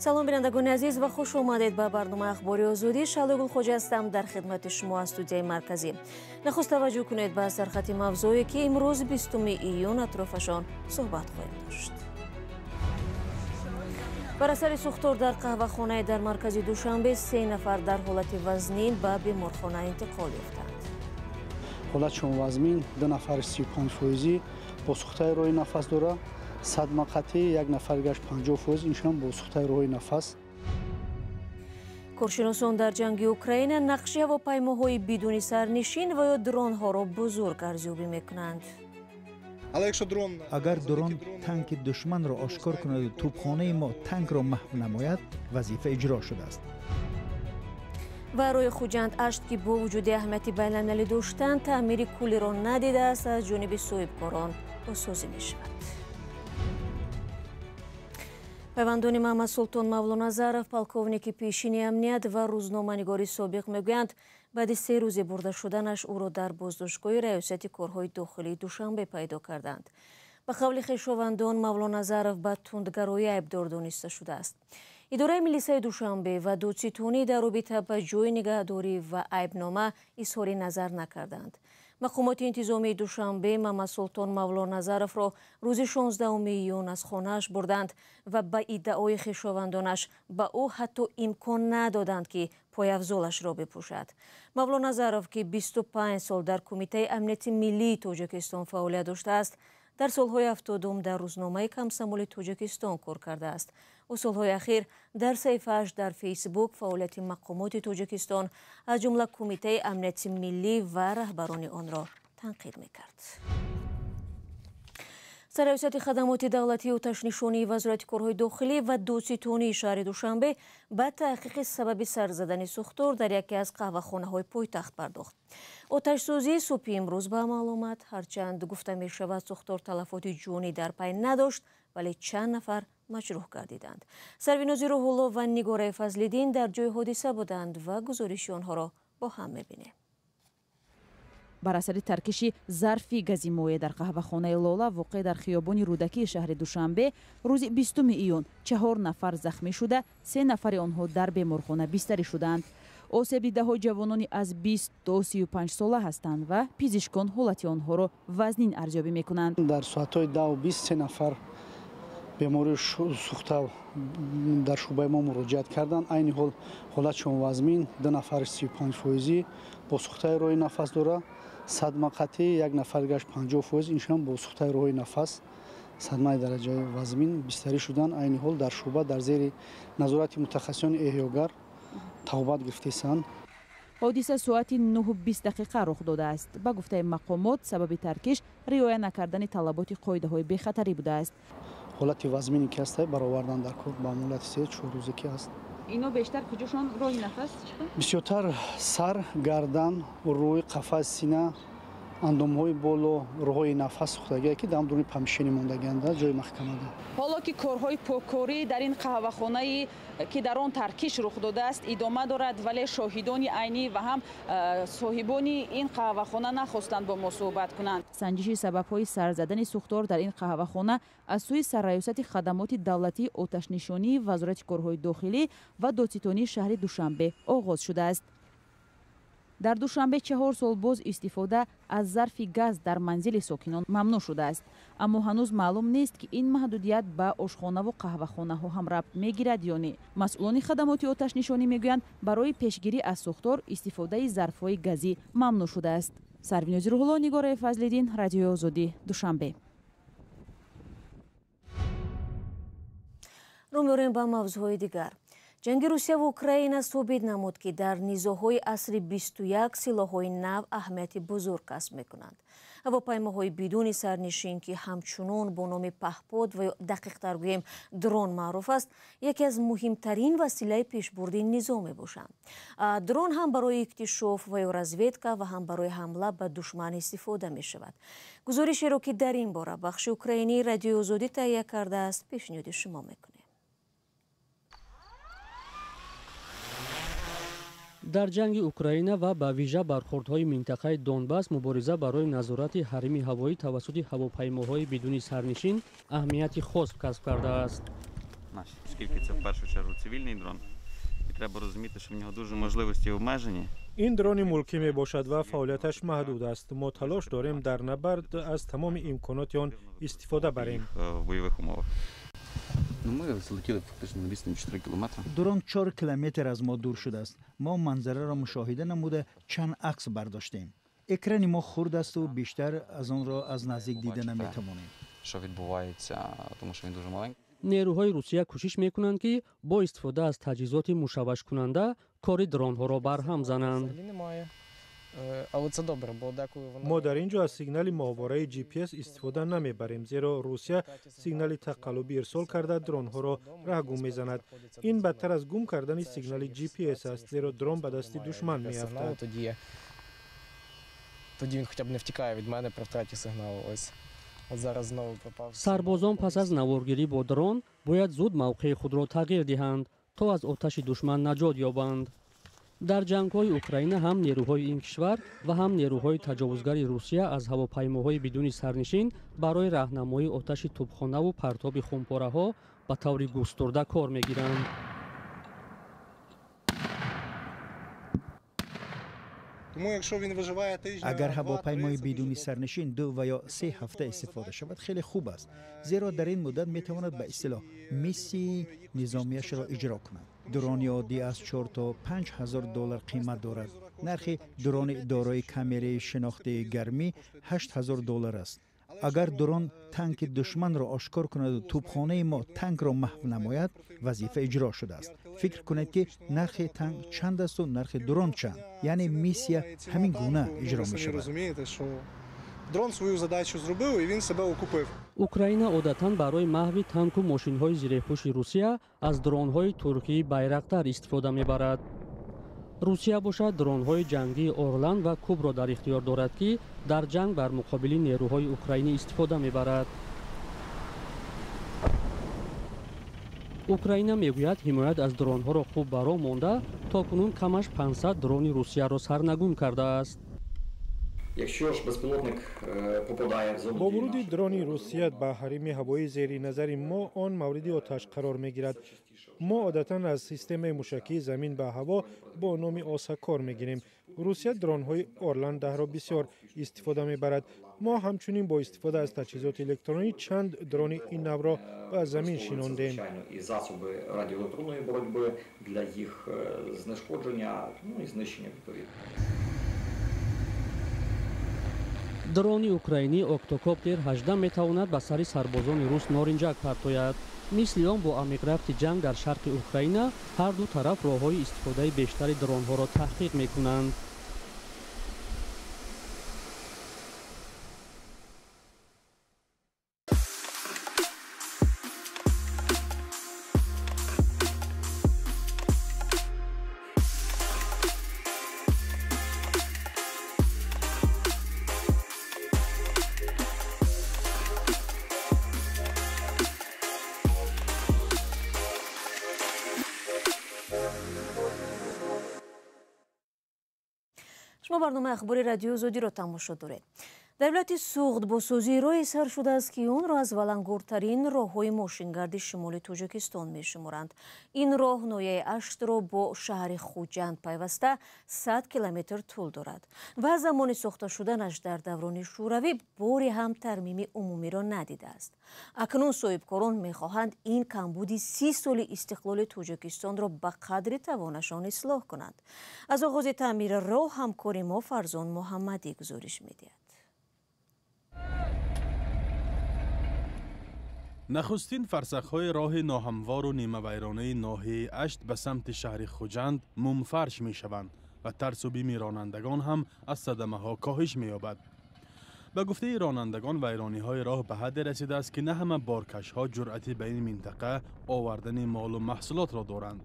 Салом, бинандагони азиз, ва хуш омадед ба барномаи Ахбори Озодӣ. Шаҳло Гулхоҷа ҳастам дар хидмати шумо аз студияи марказӣ. Нахуст таваҷҷӯҳ кунед ба сархати мавзӯе, ки имрӯз 20 июн атрофашон суҳбат хоҳем дошт. Бар асари сӯхтор дар қаҳвахонае дар маркази Душанбе 3 нафар дар ҳолати вазнин ба беморхона интиқол ёфтанд. Ҳолатшон вазмин, 2 нафар 35% бо сӯхтаи роҳи нафас дора, садма қатъӣ, 1 нафар гашт 50%, иншон бо сӯхтаи роҳи нафас. Коршиносон дар ҷанги Украина нақши ҳавопаймоҳои бидуни сарнишин ва ё дронҳоро бузург арзёбӣ мекунанд. Агар дрон танки душманро ошкор кунаду тӯбхонаи мо танкро маҳв намояд, вазифа иҷро шудааст. Ва роҳи Хуҷанд ашт, ки бо вуҷуди аҳамияти байналмилалӣ доштан, таъмири куллиро надидааст, аз ҷониби соҳибкорон бозсозӣ мешавад. Пайвандони Муҳаммад Султон Мавлоназаров, полковники пешини амният ва рӯзноманигори собиқ, мегӯянд, баъди 3 рӯзе бурда шуданаш ӯро дар боздоштгоҳи раёсати корҳои дохилии Душанбе пайдо карданд. Ба қавли хешовандон, Мавлоназаров ба тундгароӣ айбдор дониста шудааст. Идораи милисаи Душанбе ва додситонӣ дар робита ба ҷои нигаҳдорӣ ва айбнома изҳори назар накарданд. Мақомоти интизомии Душанбе Муҳаммад Султон Мавлоназаровро рӯзи 16 июн аз хонааш бурданд ва ба иддаои хешовандонаш ба ӯ ҳатто имкон надоданд, ки пойафзолашро бипӯшад. Мавлоназаров, ки 25 сол дар Кумитаи амнияти миллии Тоҷикистон фаъолият доштааст, дар солҳои 70 дар рӯзномаи Комсомоли Тоҷикистон кор кардааст. Ӯ солҳои ахир дар саҳифааш дар Фейсбук фаъолияти мақомоти Тоҷикистон, аз ҷумла Кумитаи амнияти миллӣ ва раҳбарони онро танқид мекард. Сарраёсати хадамоти давлатии оташнишонии Вазорати корҳои дохилӣ ва додситонии шаҳри Душанбе ба таҳқиқи сабаби сар задани сӯхтор дар яке аз қаҳвахонаҳои пойтахт пардохт. Оташсӯзии субҳи имрӯз ба амал омад. Ҳарчанд гуфта мешавад, сӯхтор талафоти ҷонӣ дар пай надошт, вале чанд нафар маҷрӯҳ гардиданд. Сарвинози Рӯҳулло ва Нигораи Фазлиддин дар ҷои ҳодиса буданд ва гузориши онҳоро бо ҳам мебинем. Бар асари таркиши зарфи гази моеъ дар қаҳвахонаи Лола воқеъ дар хиёбони Рӯдакии шаҳри Душанбе рӯзи 20 июн 4 нафар захмӣ шуда, 3 нафари онҳо дар беморхона бистарӣ шуданд. Осебдидаҳо ҷавонони аз 20 то 35 сола ҳастанд ва пизишкон ҳолати онҳоро вазнин арзёбӣ мекунанд. Дар соатҳои 10:20 3 нафар бемории сӯхта дар шӯъбаи мо муроҷиат карданд. Айни ҳол ҳолатшон вазмин, 2 нафар 35% бо сӯхтаи роҳи нафас дора, садма қатъӣ, 1 нафар гашт 50%, иншон бо сӯхтаи роҳи нафас садмаи дараҷаи вазмин бистарӣ шуданд. Айни ҳол дар шӯъба дар зери назорати мутахассисони эҳёгар тавбат гирифтаанд. Ҳодиса соати 9:20 рух додааст. Ба гуфтаи мақомот, сабаби таркиш риоя накардани талаботи қоидаҳои бехатарӣ будааст. Ҳолати вазмине ки ҳаст, баровардан дар кор ба муҳлати 3-4 рӯзе ки ҳаст. Ино бештар куҷошон роҳи нафас? Бисёртар сар, гардан, рӯй, қафас, сина, андомҳои боло, роҳҳои нафас сӯхтагие, ки дар дуруни помещение мондагианд, ҷои маҳкамада. Ҳоло ки корҳои поккорӣ дар ин қаҳвахонае, ки дар он таркиш рух додааст, идома дорад, вале шоҳидони айнӣ ва ҳам соҳибони ин қаҳвахона нахостанд бо мо суҳбат кунанд. Санҷиши сабабҳои сар задани сӯхтор дар ин қаҳвахона аз сӯи Сарраёсати хадамоти давлатии оташнишонии Вазорати корҳои дохилӣ ва додситонии шаҳри Душанбе оғоз шудааст. Дар Душанбе 4 сол боз истифода аз зарфи газ дар манзили сокинон мамнӯъ шудааст. Аммо ҳанӯз маълум нест, ки ин маҳдудият ба ошхонаву қаҳвахонаҳо ҳам рабт мегирад ё не. Масъулони хадамоти оташнишонӣ мегӯянд, барои пешгирӣ аз сӯхтор истифодаи зарфҳои газӣ мамнӯъ шудааст. Сарвинози Рӯҳулло, Нигораи Фазлиддин, Радиои Озодӣ, Душанбе. Рӯ меорем ба мавзӯъҳои дигар. Ҷанги Русия ва Украина собит намуд, ки дар низоъҳои асри 21 силоҳҳои нав аҳамияти бузург касб мекунанд. Ҳавопаймоҳои бидуни сарнишин, ки ҳамчунон бо номи паҳпод ва ё дақиқтар гӯем дрон маъруф аст, яке аз муҳимтарин василаи пешбурди низом мебошанд. Дрон ҳам барои иктишоф ва ё разведка ва ҳам барои ҳамла ба душман истифода мешавад. Гузоришеро, ки дар ин бора бахши украинии Радиои Озодӣ таҳия кардааст, пешниҳоди шумо мекунем. Дар ҷанги Украина ва ба вижа бархӯрдҳои минтақаи Донбас мубориза барои назорати ҳарими ҳавоӣ тавассути ҳавопаймоҳои бидуни сарнишин аҳамияти хос касб кардааст. Наші. Оскільки це в першу чергу цивільний дрон, і треба розуміти, що в нього дуже можливості обмежені. Ин дрони мулкӣ мебошад ва фаъолияташ маҳдуд аст. Мо талош дорем дар набард аз тамоми имконоти он истифода барем. В бойових умовах. Ну, ми злетіли фактично на відстані 4 кілометри. Дрон 4 километр аз мо дур шудааст. Мо манзараро мушоҳида намуда чанд акс бардоштем. Экрани мо хурд асту бештар аз онро аз наздик дида наметавонем. Що відбувається, тому що він дуже маленький. Нерӯҳои Русия кӯшиш мекунанд, ки бо истифода аз таҷҳизоти мушаввашкунанда кори дронҳоро барҳам зананд. Мо дар ин ҷо аз сигнали моҳвораи GPS истифода намебарем, зеро Русия сигнали тақаллубӣ ирсол карда дронҳоро раҳгум мезанад. Ин бадтар аз гум кардани сигнали GPS аст, зеро дрон ба дасти душман меафтад. Тоді він хоча б не втікає від мене при втраті сигналу. Ось. От зараз знову пропав. Сарбозон пас аз наворгирӣ бо дрон бояд зуд мавқеи худро тағйир диҳанд, то аз оташи душман наҷот ёбанд. Дар ҷангҳои Украина ҳам нерӯҳои ин кишвар ва ҳам нерӯҳои таҷовузгари Русия аз ҳавопаймоҳои бидуни сарнишин барои раҳнамоии оташи тӯбхонаву партоби хумпораҳо ба таври густурда кор мегиранд. Агар ҳавопаймои бидуни сарнишин 2 ва ё 3 ҳафта истифода шавад, хеле хуб аст, зеро дар ин муддат метавонад ба истилоҳ миссияи низомияшро иҷро кунад. Дрони оддӣ аз 4 то 5 ҳазор доллар қимат дорад. Нархи дрони дорои камераи шинохти гармӣ 8 ҳазор доллар аст. Агар дрон танки душманро ошкор кунаду тӯбхонаи мо танкро маҳв намояд, вазифа иҷро шудааст. Фикр кунед, ки нархи танк чанд асту нархи дрон чанд. Яъне миссия ҳамин гуна иҷро мешавад. Дрон свою задачу зробив і він себе окупив. Украина одатан барои маҳви танку мошинҳои зирехпӯши Русия аз дронҳои туркии Байрақтар истифода мебарад. Русия бошад дронҳои ҷангии Орлан ва Кубро дар ихтиёр дорад, ки дар ҷанг бар муқобили нерӯҳои украинӣ истифода мебарад. Украина мегӯяд, ҳимоят аз дронҳоро хуб ба роҳ монда, то кунун камаш 500 дрони Русияро сарнагун кардааст. Бо вуруди дрони Русия ба ҳарими ҳавоии зери назари мо, он мавриди оташ қарор мегирад. Мо одатан аз системаи мушакии замин ба ҳаво бо номи Оса кор мегирем. Русия дронҳои Орлан 10-ро бисёр истифода мебарад. Мо ҳамчунин бо истифода аз таҷҳизоти электронӣ чанд дрони ин навъро ба замин шинондем. І засоби радіоелектронної боротьби для їх знешкодження, ну і знищення відповідно. Дрони украинӣ Октокоптер 18 метавонад ба сари сарбозони рус норинҷак партояд. Мисли он бо амиқрафти ҷанг дар шарқи Украина ҳар ду тараф роҳҳои истифодаи бештари дронҳоро таҳқиқ мекунанд. Шумо барномаи ахбори Радиои Озодиро тамошо доред. Дар вилояти Суғд бозсозии роҳе сар шудааст, ки онро аз валангуртарин роҳҳои мошингарди шимоли Тоҷикистон мешуморанд. Ин роҳ ноҳияи Аштро бо шаҳри Хуҷанд пайваста 100 километр тӯл дорад ва замони сохта шуданаш дар даврони Шӯравӣ бори ҳам тармими умумиро надидааст. Акнун соҳибкорон мехоҳанд ин камбуди 30 соли истиқлоли Тоҷикистонро ба қадри тавонашон ислоҳ кунанд. Аз оғози таъмири роҳ ҳамкори мо Фарзон Муҳаммадӣ гузориш медиҳад. Нахустин фарсахҳои роҳи ноҳамвору нимавайронаи ноҳияи Ашт ба самти шаҳри Хуҷанд мумфарш мешаванд ва тарсу бими ронандагон ҳам аз садамаҳо коҳиш меёбад. Ба гуфтаи ронандагон, вайрониҳои роҳ ба ҳадде расидааст, ки на ҳама боркашҳо ҷуръати ба ин минтақа овардани молу маҳсулотро доранд.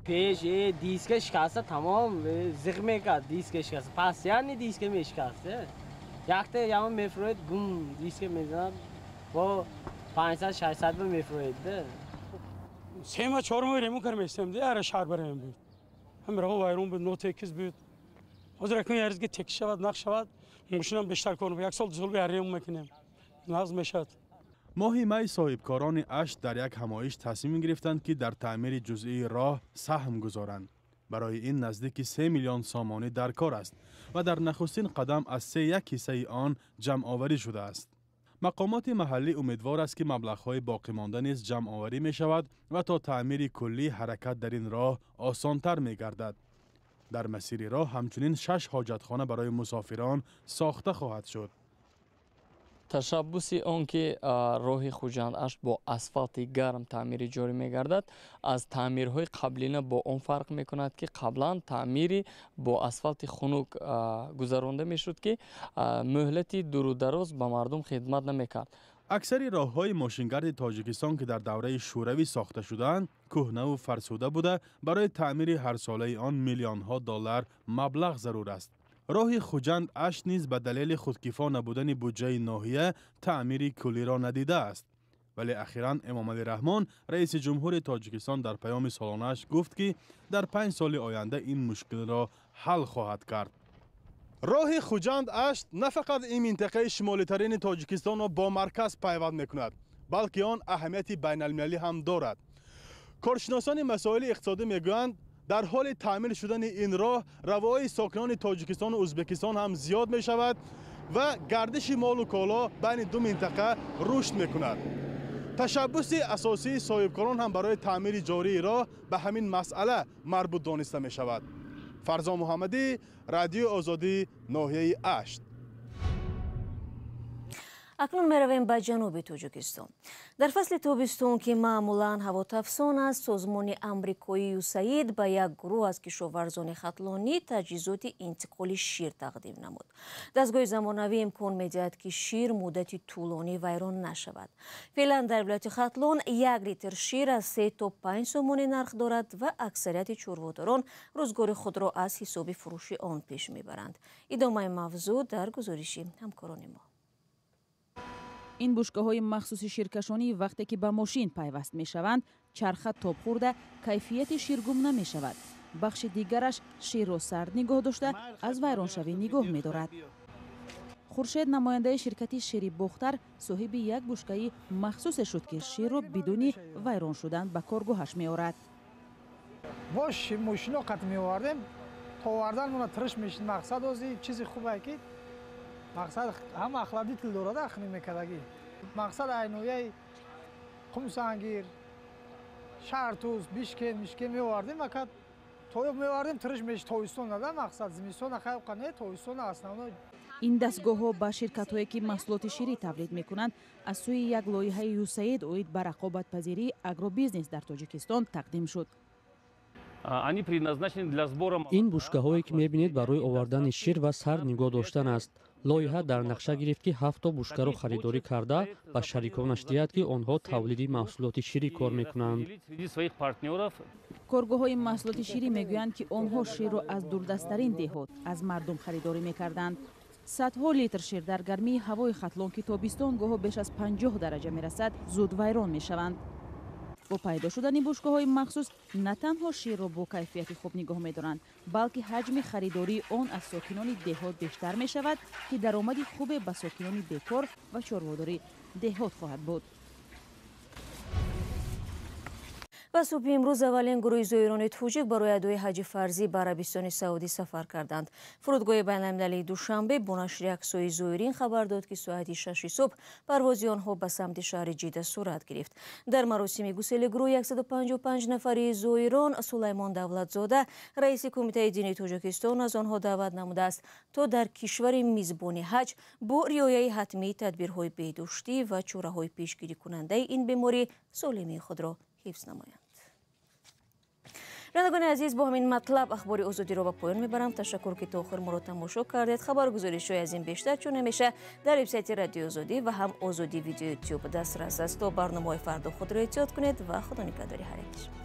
Пеш диска шикаста, тамом зиқ мекард, диска шикаста, пастяни диска мешикаст. Якта яма мефуроед, гум диска мезанад, бо 500-600 ба мефуроед. 3 моҳ 4 моҳ ремонт кар местем, ара шаҳр барем буд. Ҳам роҳ вайрон буд, нотекиз буд. Ҳозир акун яризги текиз шавад, нақ шавад, мошинам бештар кор мекунад. Як сол 2 сол ремонт мекунем, нағз мешавад. Моҳи май соҳибкорони Ашт дар як ҳамоиш тасмим гирифтанд, ки дар таъмири ҷузъии роҳ саҳм гузоранд. Барои ин наздики 3 миллион сомонӣ дар кор аст ва дар нахустин қадам аз 3,1 ҳиссаи он ҷамъоварӣ шудааст. Мақомоти маҳаллӣ умедвор аст, ки маблағҳои боқимонда низ ҷамъоварӣ мешавад ва то таъмири куллӣ ҳаракат дар ин роҳ осонтар мегардад. Дар масири роҳ ҳамчунин 6 ҳоҷатхона барои мусофирон сохта хоҳад шуд. Ташаббуси он ки роҳи Хуҷанд Ашт бо асфалти гарм таъмири ҷорӣ мегардад, аз таъмирҳои қаблина бо он фарқ мекунад, ки қаблан таъмири бо асфалти хунук гузаронда мешуд, ки муҳлати дуру дароз ба мардум хидмат намекард. Аксари роҳҳои мошингарди Тоҷикистон, ки дар давраи Шӯравӣ сохта шудаанд, кӯҳнаву фарсуда буда, барои таъмири ҳарсолаи он миллионҳо доллар маблағ зарур аст. Роҳи Хуҷанд Ашт низ ба далели худкифо набудани буҷаи ноҳия таъмири куллиро надидааст. Вале ахиран Эмомалӣ Раҳмон, раиси ҷумҳури Тоҷикистон, дар паёми солонааш гуфт, ки дар 5 соли оянда ин мушкилро ҳал хоҳад кард. Роҳи Хуҷанд Ашт на фақат ин минтақаи шимолитарини Тоҷикистонро бо марказ пайванд мекунад, балки он аҳамияти байналмилалӣ ҳам дорад. Коршиносони масоили иқтисодӣ мегӯянд, дар ҳоли таъмир шудани ин роҳ равои сокинони Тоҷикистону Ӯзбекистон ҳам зиёд мешавад ва гардиши молу коло байни ду минтақа рушд мекунад. Ташаббуси асосии соҳибкорон ҳам барои таъмири ҷории роҳ ба ҳамин масъала марбут дониста мешавад. Фарзон Муҳаммадӣ, Радиои Озодӣ, ноҳияи Ашт. Акнун меравем ба ҷануби Тоҷикистон. Дар фасли тобистон, ки маъмулан ҳаво тафсон аст, созмони амрикоии ЮСАИД ба як гурӯҳ аз кишоварзони хатлонӣ таҷҳизоти интиқоли шир тақдим намуд. Дастгоҳи замонавӣ имкон медиҳад, ки шир муддати тӯлонӣ вайрон нашавад. Феълан дар вилояти Хатлон 1 литр шир аз 3 то 5 сомонӣ нарх дорад ва аксарияти чорводорон рӯзгори худро аз ҳисоби фурӯши он пеш мебаранд. Идомаи мавзӯъ дар гузориши ҳамкорони мо. Ин бушкаҳои махсуси ширкашонӣ вақте ки ба мошин пайваст мешаванд, чарха тоб хӯрда, кайфияти шир гум намешавад. Бахши дигараш ширро сард нигоҳ дошта, аз вайроншавӣ нигоҳ медорад. Хуршед, намояндаи ширкати шири Бохтар, соҳиби як бушкаи махсусе шуд, ки ширро бидуни вайрон шудан ба коргоҳаш меорад. Бош мошино қат меовардем, то оварданмона тириш мешид. Мақсад ози чизи хубе ки мақсад ҳама охладитель дорад, ахни мекардагӣ. Мақсад айнояи Қумсангир, Шаҳртуз, Бишкен, Мишкен меовардем, акад тоёб меовардем, тириш мешид. Тобистон нада, мақсад зимистон хайқа не, тобистон основной. Ин дастгоҳҳо ба ширкатҳое, ки маҳсулоти ширӣ тавлид мекунанд, аз сӯи як лоиҳаи ЮСАИД оид ба рақобатпазирии агробизнес дар Тоҷикистон тақдим шуд. Ин бушкаҳое, ки мебинед, барои овардани шир ва сард нигоҳ доштан аст. Лоиҳа дар нақша гирифт, ки 7 бушкаро харидорӣ карда ба шариконаш диҳад, ки онҳо тавлиди маҳсулоти ширӣ кор мекунанд. Коргоҳҳои маҳсулоти ширӣ мегӯянд, ки онҳо ширро аз дурдасттарин деҳот аз мардум харидорӣ мекарданд. Садҳо литр шир дар гармии ҳавои Хатлон, ки тобистон гоҳо беш аз 50 дараҷа мерасад, зуд вайрон мешаванд. Бо пайдо шудани бушкаҳои махсус на танҳо ширро бо кайфияти хуб нигоҳ медоранд, балки ҳаҷми харидории он аз сокинони деҳот бештар мешавад, ки даромади хубе ба сокинони бекор ва чорводори деҳот хоҳад буд. Ва субҳи имрӯз аввалин гурӯҳи зоирони тоҷик барои адои ҳаҷи фарзӣ ба Арабистони Саудӣ сафар карданд. Фурудгоҳи байналмилалии Душанбе бо нашри аксҳои зоирин хабар дод, ки соати 6 субҳ парвози онҳо ба самти шаҳри Ҷида сурат гирифт. Дар маросими гусели гурӯҳи 155 нафари зоирон Сулаймон Давлатзода, раиси Кумитаи дини Тоҷикистон, аз онҳо даъват намудааст, то дар кишвари мизбони ҳаҷ бо риояи ҳатмии тадбирҳои беҳдоштӣ ва чораҳои пешгирикунандаи ин беморӣ солимии худро ҳифз намоянд. Бинандагони азиз, бо ҳамин матлаб ахбори Озодиро ба поён мебарам. Ташаккур, ки то охир моро тамошо кардед. Хабаргузоришҳои аз ин бештар чун ҳамеша дар вебсайти Радиои Озодӣ ва ҳам Озодӣ видео ютюб дастрас аст. То барномаҳои фардо худро эҳтиёт кунед ва худо нигаҳдори ҳар якиш.